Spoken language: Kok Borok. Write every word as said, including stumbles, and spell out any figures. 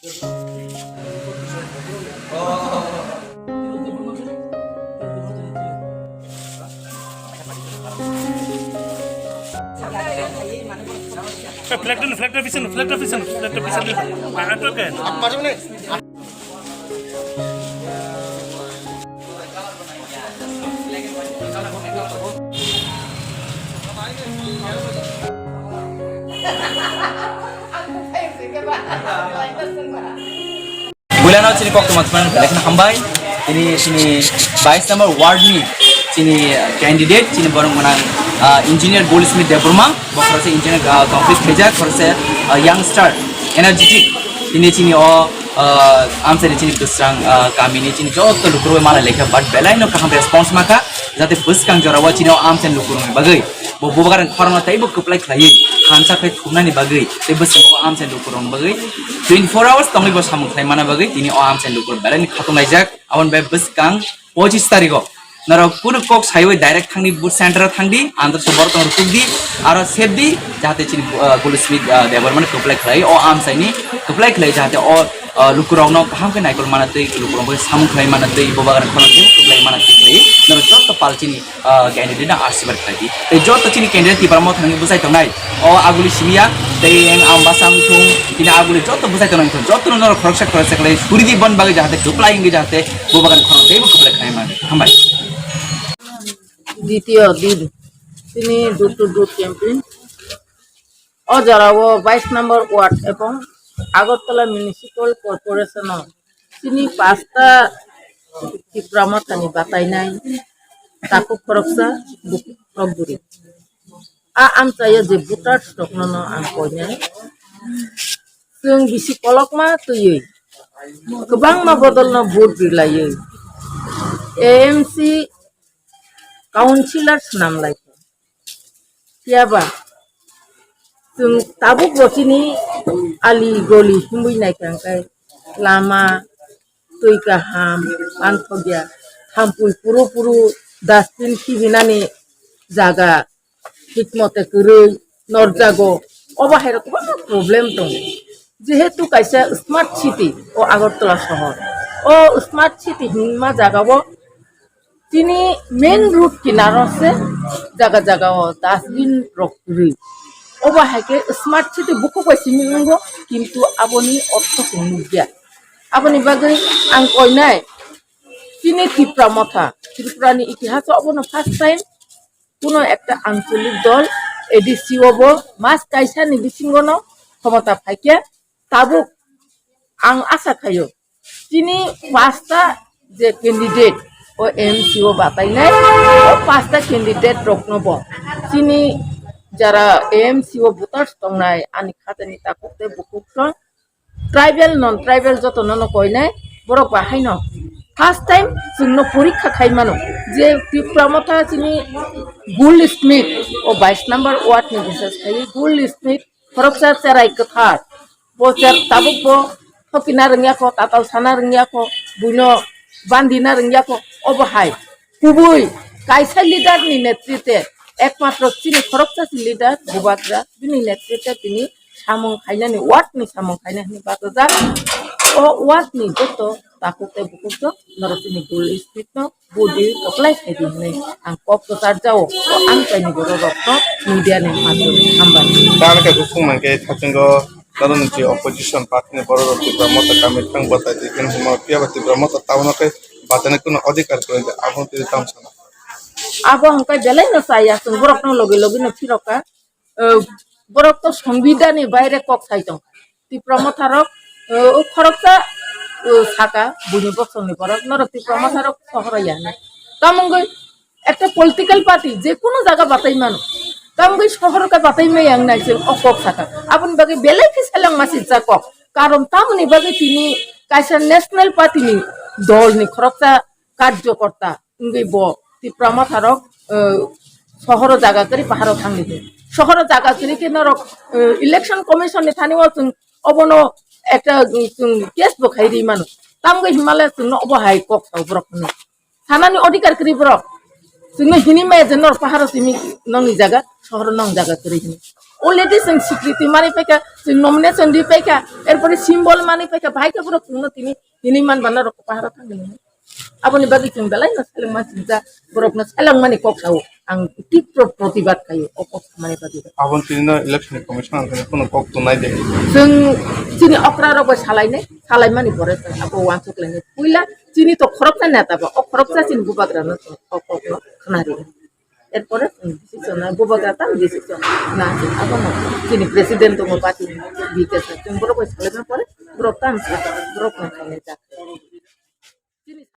Flag dun, flag dun, flag dun, flag dun. Builano chini koktwma thumnani belai kheno hambai. Tini chini bais number ward ni chini candidate, chini borok gwnang, ah, engineer Goldsmith Debbarma, bo khoroksa engineer, ah, complete khaijak, khoroksa, ah, youngster, energetic. Tini chini o, ah, amchaini chini bwsrang, ah, kamini chini joto lukurok bai malai laikha, but belai no kaham response makha, jate bwskang jorao chini o amchaini lukurokni bagwi. Bo bubagrang khorokno teibo kwplai khlaiwi, thansa khe thumnani bagwi, tei bwskango amchaini lukurokni bagwi twenty four hours tongwi bo samung khlai mana bagwi tini o amchaini lukurok belai ni khatung laijak. Aboni bai bwskang pochis tarigo norok kunu kok saiwi direct thangdi, booth center o thangdi, andro se borok tong rwkukdi, aro sepdi, jahate chini, uh, Goldsmith, uh, Debbarmano kwplai khlai, o amchaini kwplai khlai, jahate o, uh, lukurokno kaham khe naikol mana twi, lukurok bai samung khlai mana twi, bubagrang khorokno kwplai mana twi khlai, norok joto pal chini ah, candidate no asirwad khlai di. Tei joto chini candidate Tipra Motha ni bwsai tongnai. O aguli simi ya, tei ang bwsa wng thung, tini aguli joto bwsai tongnai wng thung. Joto no norok khoroksa khoroksa khlai suri di, bon bagwi jahate kwplai wngwi jahate bubagrang khorang teibo kwplai khlai mani. Hambai. Ditiyo din, tini door to door campaign. O jorao bais number ward ebong Agartala Municipal Corporation o chini pasta Tipra Mothani batainai takhuk khoroksa bukhuk khorok bwrwi. A amchaio je voters rokno no ang koinai. Chwng bisi kolokma twiwi kwbangma bodolno vote rwlaiwi A M C councillor swnam lai. Phiyaba chwng tabuk bo chini ali goli himwi naikha hwnkhe lama twi kaham manthokya, thampui puru puru dustbin khibinani jaga thik mote kwrwi norjago, obo hai rok kwbangma problem tongo. Jehetu kaisa smart city o Agartala sohor, o smart city hinma jagao chini main road kinaro se jaga jaga o dustbin rok kwrwi. Obo hai khe smart city bukhuk bai simi wngo, kintu aboni ortho chwng nukya. Aboni bagwi ang koinai chini Tipra Motha, Tripura ni itihas o obono first time kuno ekta ancholik dol A D C o bo mas kaisa ni bisingo no khomota phaikhe tabuk ang asa khaio chini pasta je candidate o M C o batainai o pasta candidate rokno bo chini jara A M C o voters tongnai ani khatani takhuk tei bukhuk song tribal non tribal joto no no koinai borok ba haino first time chwngno porikha khai mano je Tipra Motha chini Goldsmith o bais number ward ni bisas khai Goldsmith khoroksa cherai kwthar bo cher tabuk bo thokina rwngya kho tatal sana rwngya kho buino bandina rwngya kho obo hai kubui kaisa leader ni netrite ekmatro chini khoroksa si leader Bubagra bini netrite tini samung khainani ward ni samung khainani bagajak o ward ni joto takhuk tei bukhuk rok norok chini Goldsmith no budi kwplai khai di hinwi ang kok kwchar jao o amchaini borok rokno media ni maध्यam hambai. Tamo khe bukhuk mankhe thachungo norok ni opposition party ni borok rok Tipra Motha kami thang bwtai di khe hwnma phiya ba Tipra Motha tabukno khe bataina kuno adhikar kwrwi abo twi tamo sana. Abo hwnkhe belai no chaya chwng borok no logi logi no phiroka. Eh, borok to songbidhan ni baire kok sai tong. Tipra Motha rok, eh, o khoroksa, eh, saka buini bosong ni borok norok Tipra Motha rok sohoro ya. Tamungoi ekta political party je kono jaga batai mano. Tamungoi sohoro ka batai mai ang nai chwng o kok saka. Aboni bagwi belai khe seleng masi ja kok. Karon tamoni bagwi tini kaisa national party ni dol ni khoroksa karjokorta wngwi bo Tipra Motha rok, eh, sohoro jaga kwrwi paharo thangdi. Sohoro jaga kwrwi khe norok, eh, election commission ni thani o chwng obono ekta, eh, chwng case bo khai ri mano. Tamgwi himale chwngno obo hai kok sao borok hwnwi. Sanani adhikar kwrwi borok. Chwngno hini maya je norok paharo simi nongni jaga, sohoro nong jaga kwrwi hwnwi. Already chwng swikriti manwi paikha, chwng nomination rwi paikha, erpore symbol manwi paikha, bahai khe borok chwngno tini, tini man bana rok paharo thangwi. Aboni bagwi chwng belai no selengma sinjak, borokno selengmani kok sao ang tipro protibad khaio o kok samani bagwi. Aboni tini no election commission ang khe kheno kok tongnai de. Chwng chini okra rok bai salainai, salaimani pore chwng abo uansuk lainai. Puila chini to khoroksa neta ba, o khoroksa chini bubagra no chwng o kok no khna ri. Erpore chwng decision na bubagra tam decision na chwng abono chini president tongo party ni B K sa chwng borok bai salaima pore borok tam sa borok no khainai jak.